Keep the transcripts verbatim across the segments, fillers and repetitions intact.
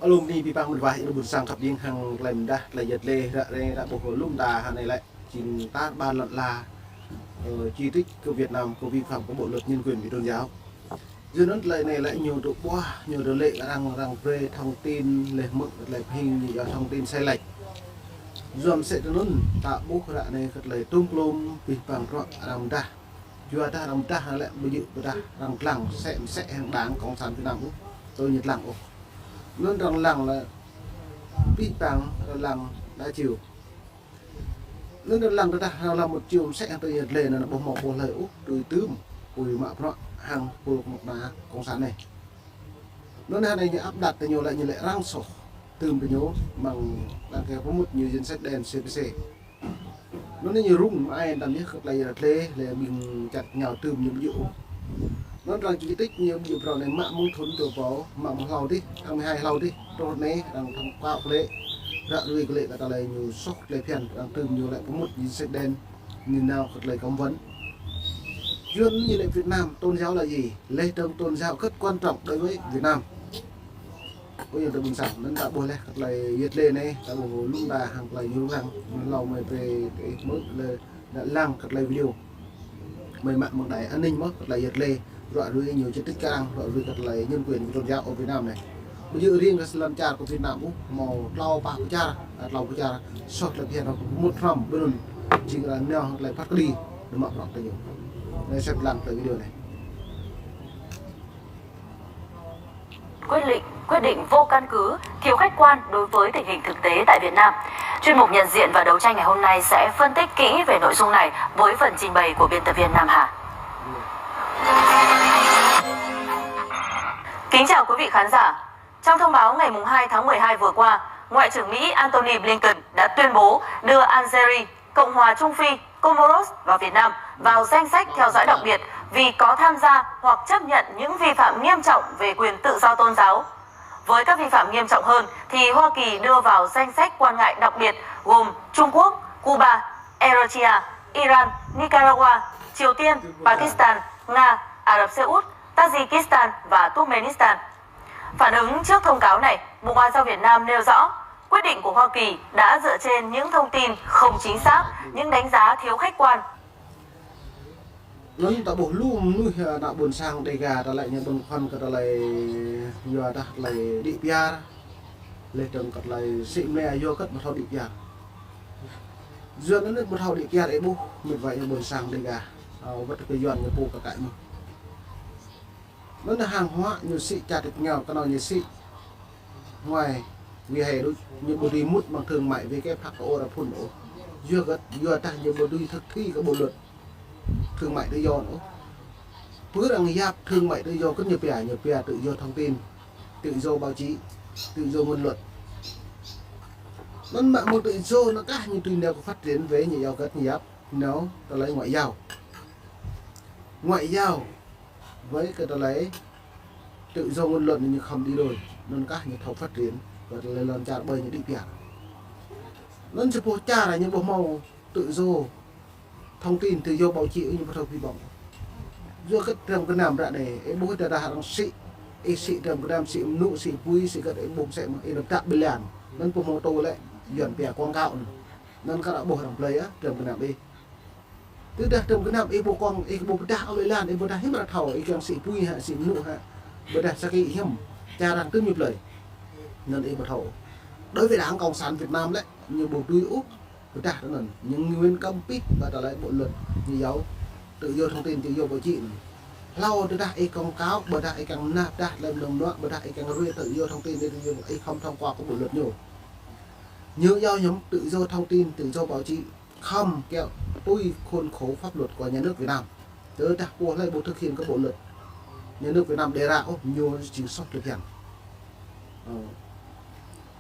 Alum ni pi pang mơ̆n wa ih ƀuôn sang khăp ƀing hăng tơlơi mơdah, tơlơi yet lĕ ră rĕ ră ƀuh lŭm ta hơnai lĕ jing tar ƀar lŏn la, ơ, chỉ trích kơ Việt Nam, kơ vi phạm kơ bộ luật nhân quyền về tôn giáo. Yua anŭn tơlơi anai lĕ ñu tŭ ƀuah, ñu tơlĕ arăng, arăng brơi thông tin lĕ mơ̆ng tơlơi phing ñu yua thông tin sai lệch. Yua mơsĕ tơnŭn ta ƀuh ră anai kơ tơlơi tŭm klŭm pi pang bruă arăng mơdah. Yua dah arăng mơdah lĕ ƀu djơ̆ ƀôdah arăng lăng sĕ mơsĕ hăng Đảng Cộng sản Việt Nam ôh, tui ñu lăng ôh. Anŭn arăng lăng lĕ pi pang arăng lăng đa chiều. Anŭn arăng lăng tơdah arăng lăng một chiều mơsĕ hăng tui yet lĕ anŭn ƀu hmâo ƀuh hlơi ôh, tui tơm, pui mă bruă hăng pul kơnuk kơna Cộng sản anai. Anŭn hơnai ñu áp đặt tơ ñu lĕ ñu lĕ arăng soh. Tơm tơ ñu mơ̆ng đang kơ pơmŭt ñu danh sách đen C P C. Anŭn ñu rŭng mă ai tăm yơh kơ tơlơi yet lĕ, lĕ ƀing čăt ngao tơm ñu ƀu djơ̆ ôh. Anŭn arăng chỉ trích ñu ƀu djơ̆ phrâo anai mă mơ̆ng thŭn dua rơbâo, mă mơ̆ng hlâo dih, tháng mười hai hlâo dih, truh anai arăng thông báo kơ lĕ, ră ruai kơ lĕ kơ tơlơi ñu soh tơlơi phiăn, arăng tơm ñu lĕ pơmŭt danh sách đen, ñu nao kơ tơlơi cấm vận. Yua anŭn ñu lĕ Việt Nam, tôn giáo là gì? Lĕ trong tôn giáo rất quan trọng đối với Việt Nam. Ơ yơ̆ng ta ƀuôn sang, anŭn ta ƀuh lĕ kơ tơlơi yet lĕ anai, ta ƀuh lŭm ta hăng tơlơi ñu lăng, anŭn hlâo mơi brơi tơ ih hmư̆ lĕ đa lăng kơ tơlơi video. Mơi mă mơ̆ng đài an ninh mơ̆ kơ tơlơi yet lĕ, ră ruai ñu chỉ trích kơ arăng, ră ruai kơ tơlơi nhân quyền kơ tôn giáo ở Việt Nam anai. Ƀu djơ̆ riêng kơ lŏn čar kơ Việt Nam ôh, hmâo tlâo pă pơčar, a, tlâo pơčar soh tơlơi phiăn hăng pơmŭt hrŏm ƀơi anŭn, jing arăng nao hăng tơlơi phat kơđi, đơ̆m mă bruă tơ ñu. Anai sĕp lăng tơlơi video anai. Quyết định, quyết định vô căn cứ, thiếu khách quan đối với tình hình thực tế tại Việt Nam. Chuyên mục Nhận diện và Đấu tranh ngày hôm nay sẽ phân tích kỹ về nội dung này với phần trình bày của biên tập viên Nam Hà. Kính chào quý vị khán giả. Trong thông báo ngày mùng hai tháng mười hai vừa qua, Ngoại trưởng Mỹ Antony Blinken đã tuyên bố đưa Algeria, Cộng hòa Trung Phi, Comoros và Việt Nam vào danh sách theo dõi đặc biệt vì có tham gia hoặc chấp nhận những vi phạm nghiêm trọng về quyền tự do tôn giáo. Với các vi phạm nghiêm trọng hơn thì Hoa Kỳ đưa vào danh sách quan ngại đặc biệt gồm Trung Quốc, Cuba, Eritrea, Iran, Nicaragua, Triều Tiên, Pakistan, Nga, Ả Rập Xê Út, Tajikistan và Turkmenistan. Phản ứng trước thông cáo này, Bộ Ngoại giao Việt Nam nêu rõ, quyết định của Hoa Kỳ đã dựa trên những thông tin không chính xác, những đánh giá thiếu khách quan. Anŭn ta ƀuh lu mơnuih, ơ, ană ƀôn sang Đêga ta lĕ ñu ƀơ̆ng khŏn kơ tơlơi yua dah tơlơi đĭ piar. Lĕ tơ̆ng kơ tơlơi sĭ mlĕ yua kơ ƀu thâo đĭ piar. Yua anŭn ƀu thâo đĭ piar ih ƀuh, mĕt wa ană ƀôn sang Đêga. Ơ, wơ̆t kơ Yuan ñu pô kơ kaĭ mơ̆n. Anŭn hàng hóa ñu sĭ čar tĭt ngao kơ anŭn ñu sĭ ngoài vì hè đôč, ñu ƀu dưi mŭt mơ̆ng thương mại wê kĕp hăk kơ ôh ră phŭn ôh. Yua gơ̆t, yua dah ñu ƀu dưi thực thi kơ bộ luật thương mại tự do ôh. Pơ arăng yap thương mại tự do kơ ñu pia, ñu pia tự do thông tin, tự do báo chí, tự do ngôn luận. Anŭn mă mơ̆ng tự do anŭn kah ñu tui nao kơ phát triển wê ñu yua gơ̆t ñu yap nao tơlơi ngoại giao. Ngoại giao với kơ tơlơi tự do ngôn luận ñu khŏm đi đôi, anŭn kah ñu thâo phát triển, kơ tơlơi lŏn čar ƀơi ñu đĭ piar. Anŭn sa boh čar ñu ƀu hmâo tự do thông tin, tự do báo chí ñu ƀu thâo pơhiăp ƀơ̆ng. Yua kơ dram gơnam ră anai, ih ƀuh tơdah arăng sĭ, ih sĭ dram gơnam, sĭ mơnŭ, sĭ apui, sĭ kơ ih ƀuh mơsĕ mơ̆n, ih lăp tă ƀilan. Anŭn ƀu hmâo tô lĕ, Yuan pia quảng cáo anŭn. Anŭn kơ arăng ƀuh arăng plơi yơh, dram gơnam ih. Tơdah dram gơnam ih ƀu kông, ih ƀu pơdah ôh lĕ lan, ih ƀu pơdah hiư̆m arăng thâo, ih kiăng sĭ apui hă, sĭ mơnŭ hă, ƀôdah sa kĭ hiư̆m, čar arăng tŭ ñu plơi. Anŭn ih ƀu thâo. Đối với Đảng Cộng sản Việt Nam lĕ, ñu ƀu dưi ôh pơdah anŭn, ñu nguyên cấm pih kơ tơlơi bộ luật ñu yua tự do thông tin, tự do báo chí anŭn. Hlâo tơdah ih quảng cáo, ƀôdah ih kiăng mơnă pơdah tơlơi mơnơ̆ng mơnuă, ƀôdah ih kiăng ruai tự do thông tin, tự do, ih khŏm thông qua kơ bộ luật ñu. Ñu yua hiư̆m tự do thông tin, tự do báo chí khŏm kiăng tui khuôn khổ pháp luật của nhà nước Việt Nam. Tơdah pô hlơi ƀu thực hiện kơ bộ luật nhà nước Việt Nam đề ra ôh, ñu jing soh tơlơi phiăn. Ơ.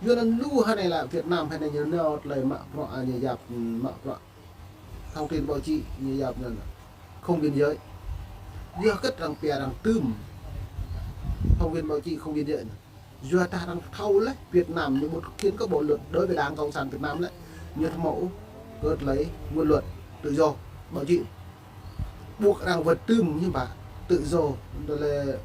Yua anŭn lu hơnai lĕ Việt Nam hơnai ñu nao tơlơi mă bruă, a, ñu yap, mă bruă thông tin báo chí, ñu yap anŭn không biên giới. Yua kơ arăng pia arăng tŭm thông viên báo chí không biên giới anŭn. Yua dah arăng thâo lĕ Việt Nam ñu ƀu thực hiện kơ bộ luật đối với Đảng Cộng sản Việt Nam lĕ, ñu ƀu hmâo ôh kơ tơlơi ngôn luận, tự do báo chí. Buộc arăng wơ̆t tŭm ñu pă tự do, tơlơi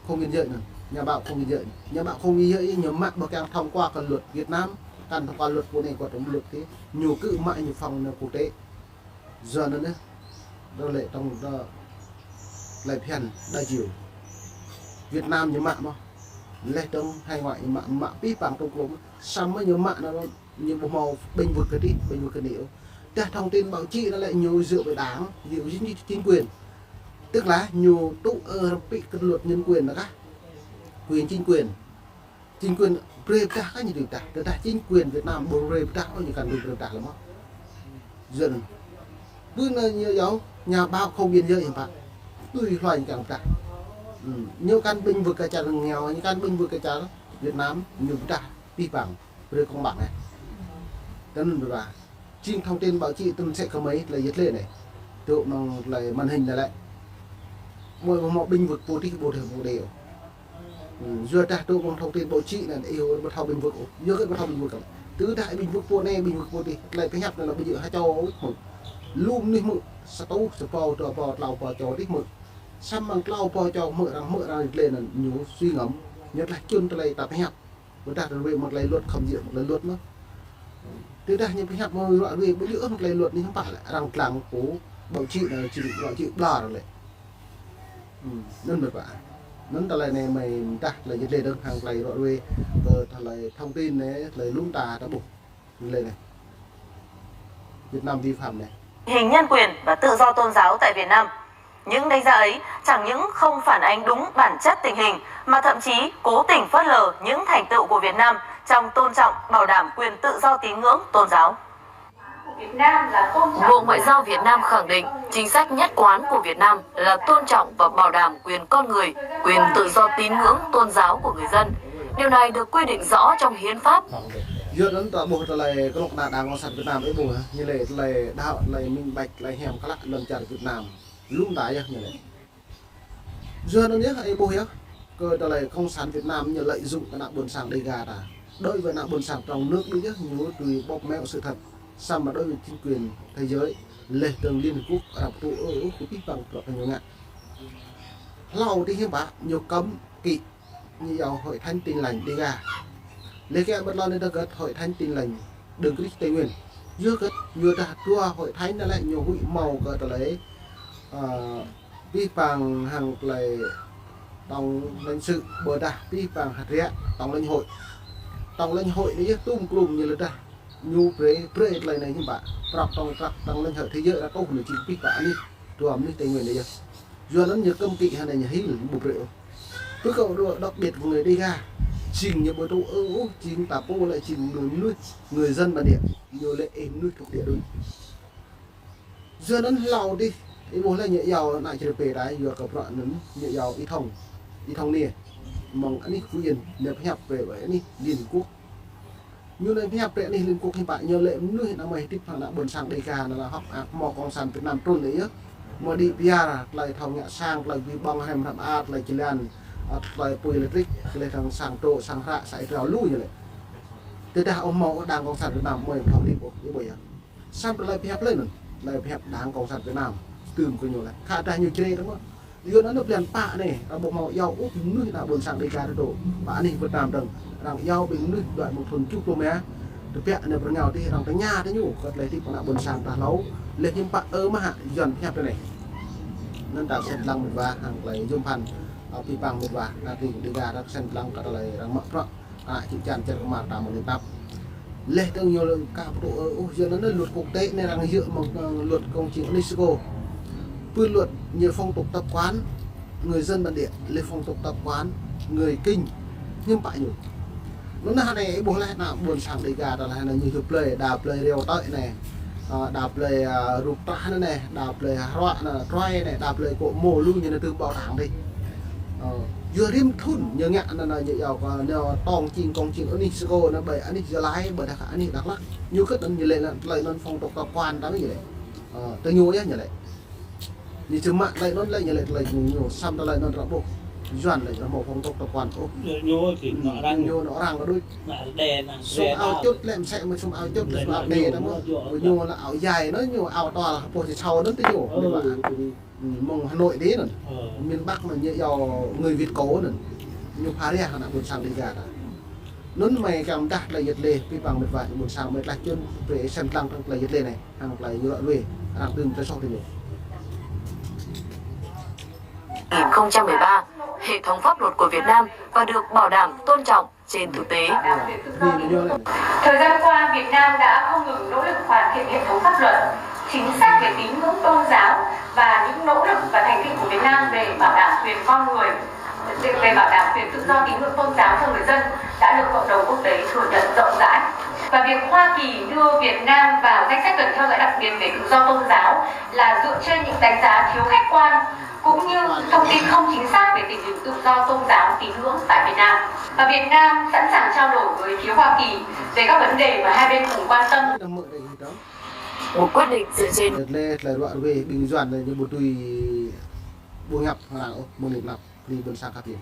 không biên giới anŭn. Nhà báo không vì lợi, nhà báo không vì lợi, ñu mă ƀu kiăng thông qua kơ luật Việt Nam, kăn thông qua luật pô anai, kơ trong luật kơ, ñu kơ mă ñu phóng nao quốc tế. Yua anŭn yơh, rơlĕ tong rơlĕ phiăn đa chiều. Việt Nam ñu mă mơ̆, leh tong hải ngoại ñu mă, mă pih pang tong klôm, samơ̆ ñu mă nao ñu ƀu hmâo bênh vực kơ tih, bênh vực kơ anai ôh. Dah thông tin báo chí anŭn lĕ ñu dựa với đảng, dựa với chính, chính quyền. Tức là ñu tŭ ơ rơpĭ kơ luật nhân quyền anŭn kah. Quyền chính quyền. Chính quyền brơi pơdah kah ñu brơi pơdah. Tơdah chính quyền Việt Nam ƀu brơi pơdah ôh, ñu kăn brơi pơdah lơ̆m ôh. Dân. Ƀu anŭn ñu yua, nhà báo không biên giới hiam pă. Tui hluai ñu kăn pơdah. Ừm, ñu kăn bênh vực kơ čar nghèo, ñu kăn bênh vực kơ čar Việt Nam, ñu pơdah pih pang. Brơi công bằng anai. Tơnŭn ƀu ƀă. Jing thông tin báo chí tơnŭn sĕ kơ mơi tơlơi yet lĕ anai. Tŭ mơ̆ng tơlơi màn hình anai lĕ. Mơi ƀu hmâo bênh vực pô tih ƀu deh ƀu deh. Ừm, yua dah tŭ mơ̆ng thông tin báo chí anŭn, ih ƀu thâo bênh vực ôh. Yua kơ ƀu thâo bênh vực kơ. Tơdah bênh vực pô anai, bênh vực pô tih, tơlơi pơhiăp anŭn lĕ ƀu djơ̆ ha čô ôh mơ̆n. Lu mơnuih hmư̆, sa rơtuh, sa rơbâo, dua rơbâo, klâo rơbâo čô tih hmư̆. Samơ̆ klâo rơbâo čô hmư̆, arăng hmư̆, arăng yet lĕ anŭn, ñu sui ngăm, ñu tơlơi čun tơlơi ta pơhiăp. Ƀôdah rơwĕ mă tơlơi luật, khŏm djơ̆ mă tơlơi luật mơ̆n. Tơdah ñu pơhiăp mă ră ruai ƀu djơ̆ mă tơlơi luật anai hiam pă lĕ, arăng lăng pô báo chí anŭn, jing báo chí ƀlŏr lĕ. Ừm, anŭn mơ̆ pă. Anŭn tơlơi anai mơi mơdah tơlơi yet lĕ dơ̆ng hăng tơlơi ră ruai, ơ, tơlơi thông tin anai, tơlơi lŭng ta ta ƀuh. Lĕ anai. Việt Nam vi phạm anai. Hình nhân quyền và tự do tôn giáo tại Việt Nam. Những đánh giá ấy chẳng những không phản ánh đúng bản chất tình hình, mà thậm chí cố tình phớt lờ những thành tựu của Việt Nam trong tôn trọng, bảo đảm quyền tự do tín ngưỡng tôn giáo. Bộ Ngoại giao Việt Nam khẳng định chính sách nhất quán của Việt Nam là tôn trọng và bảo đảm quyền con người, quyền tự do tín ngưỡng tôn giáo của người dân. Điều này được quy định rõ trong hiến pháp. Yua anŭn ta ƀuh tơlơi kơnuk kơna Đảng Cộng sản Việt Nam ih ƀuh, ñu lĕ tơlơi đaŏ, tơlơi minh bạch, tơlơi hiam klă lŏn čar Việt Nam. Lŭng ta yơh ñu lĕ. Yua anŭn yơh, ih ƀuh yơh, kơ tơlơi Cộng sản Việt Nam ñu lợi dụng kơ ană ƀôn sang Đêga ta. Đối với ană ƀôn sang trong nước đôč yơh, ñu tui bóp méo sự thật. Samơ̆ đối với chính quyền thế giới, leh tơ̆ng Liên Hợp Quốc, arăng tŭ ơ ôh kơ pih pang prăk ñu ngă. Hlâo tih hiam pă, ñu cấm kị, ñu yua Hội Thánh Tin Lành Đêga. Leh kơ ƀơi lŏn anai ta hơget Hội Thánh Tin Lành Đấng Christ Tây Nguyên. Yua hơget, yua dah dua Hội Thánh anŭn lĕ ñu huĭ hmâo kơ tơlơi, ơ, pih pang hăng tơlơi tổng lãnh sự, ƀôdah pih pang hơdră tổng lãnh hội. Tổng lãnh hội anai yơh tŭm klum ñu lĕ dah ñu brơi, brơi tơlơi anai hiam pă. Prăk tổng, prăk tổng lãnh hội thế giới arăng tŭ anai jing pih pang anih dua mơnuih Tây Nguyên anai yơh. Yua anŭn ñu cấm kị hăng anai ñu hil ƀu brơi ôh. Pơ kơ đặc biệt người Đêga, jing ñu ƀu tŭ ơ ôh, jing ta pô lĕ jing mơnuih, người dân bản địa, ñu lĕ ih mơnuih thuộc địa đôč. Yua anŭn hlâo tih, ih ƀuh lĕ ñu yua ană čơrơpê đai, yua kơ prăk anŭn ñu yua Y Thông, Y Thông anai, mơ̆ng anih Phú Yên, ñu pơhiăp brơi ƀơi anih Liên Hợp Quốc. Ñu lĕ pơhiăp brơi anih Liên Hợp Quốc hiam pă, ñu lĕ mơnuih ană mơi hơdip hăng ană ƀôn sang Đêga anŭn lĕ hơ̆k mơak hmâo Cộng sản Việt Nam trŭn lĕ yơh. Mơ̆ đĭ pơyar, tơlơi thâo ngă sang, tơlơi bi ƀơ̆ng hrăm hrăm a, tơlơi jơlan, a, tơlơi apui lĕ trĭk, tơlơi thâo sang trŏ, sang hră, sa ih trao lu ñu lĕ. Tơdah ƀu hmâo Đảng Cộng sản Việt Nam mơi thâo hơdip ôh, ih ƀuh yơh. Samơ̆ tơlơi pơhiăp lĕ anŭn, tơlơi pơhiăp Đảng Cộng sản Việt Nam, tơm kơ ñu lĕ. Khă dah ñu čơrê tơmơ̆. Yua anŭn blan pă anai, arăng ƀu hmâo yua ôh mơnuih ană ƀôn sang Đêga tơdô. Pă anih Việt Nam dơ̆ng, arăng yua ƀing mơnuih đuaĭ mơ̆ng thŭn tơjuh pluh rơma, tơbiă anai pơrơngao tih arăng tơña tơ ñu, kơ tơlơi hơdip ană ƀôn sang ta hlâo, leh hiam pă ơ mơ̆ hă, Yuan pơhiăp tơ anai. Anŭn ta kơsem lăng mĕt wa hăng tơlơi jum phăn, ơ, pih pang mĕt wa, ană tring Đêga ta kơsem lăng kơ tơlơi arăng mă prăk. Ană čư̆ čan čar kơmar ta mơ̆ lĕ tap. Leh tơ̆ng ñu lĕ ka pơtô ơ, ôh, yua anŭn luật quốc tế anai arăng djơ̆ mơ̆ng, ơ, luật công trình UNESCO. Pơ luật ñu phong tục tập quán người dân bản địa, leh phong tục tập quán người Kinh, hiam pă ñu. Anŭn anai ih ƀuh leh ană ƀôn sang Đêga ta leh anai ñu hyu plơi, đa plơi reo tơi anai. Ơ, đa plơi, ơ, rup trah anai, đa plơi hruă anai, truai anai, đa plơi kŏ mô lu ñu anai tơm ƀâo tang dih. Ơ, yua rĭm thŭn ñu ngă anai, anai ñu yua kơ anai tong čing kong čing anih Sêko anai ƀơi anih Gia Lai, ƀơi Dak, anih Dak Lak. Ñu kơt anŭn ñu lĕ anŭn tơlơi anŭn phong tục tập quán ta anai ñu lĕ. Ơ, tơ ñu yơh ñu lĕ. Ñu či mă tơlơi anŭn lĕ ñu lĕ tơlơi ñu, ñu samơ̆ tơlơi anŭn ră ƀuh. Yuan lĕ ñu hmâo phong tục tập quán ôh. Ñu, ñu, ñu, ñu nŏ arăng. Ñu nŏ arăng kơ đôč. Nŏ rơđê anai. Sum ao čut lĕ mơsĕ mơ̆ sum ao čut, sum ao đê ta mơ̆. Ñu lĕ ao dài anŭn, ñu ao toa pô či sau anŭn tơ ñu. Ơ. Mơ̆ng Hà Nội dih anŭn. Ơ. Miền Bắc anŭn ñu yua người Việt cổ anŭn. Ñu pha rai hăng ană ƀôn sang Dega ta. Anŭn mơi kiăng pơdah tơlơi yăt lê, pơpă mĕt wa ƀôn sang mơi tlaih čun, brơi sem lăng tơlơi yăt lê anai, hăng tơlơi yua ră ruai, arăng tŭ tơlơi soh tui ñu. Nghìn không trăm mười ba, hệ thống pháp luật của Việt Nam và được bảo đảm tôn trọng trên thực tế. Thời gian qua, Việt Nam đã không ngừng nỗ lực hoàn thiện hệ thống pháp luật, chính sách về tín ngưỡng tôn giáo và những nỗ lực và thành tựu của Việt Nam về bảo đảm quyền con người, về bảo đảm quyền tự do tín ngưỡng tôn giáo cho người dân đã được cộng đồng quốc tế thừa nhận rộng rãi. Và việc Hoa Kỳ đưa Việt Nam vào danh sách cần theo dõi đặc biệt về tự do tôn giáo là dựa trên những đánh giá thiếu khách quan cũng như thông tin không chính xác về tình hình tự do tôn giáo tín ngưỡng tại Việt Nam. Và Việt Nam sẵn sàng trao đổi với phía Hoa Kỳ về các vấn đề mà hai bên cùng quan tâm. Một quyết định dựa trên Yăt lê tơlơi ră ruai ƀing Yuan anai ñu ƀu tui ƀu ngă hăng arăng ôh, mơ̆ng anai lăp, ƀing ƀôn sang khăp yơh.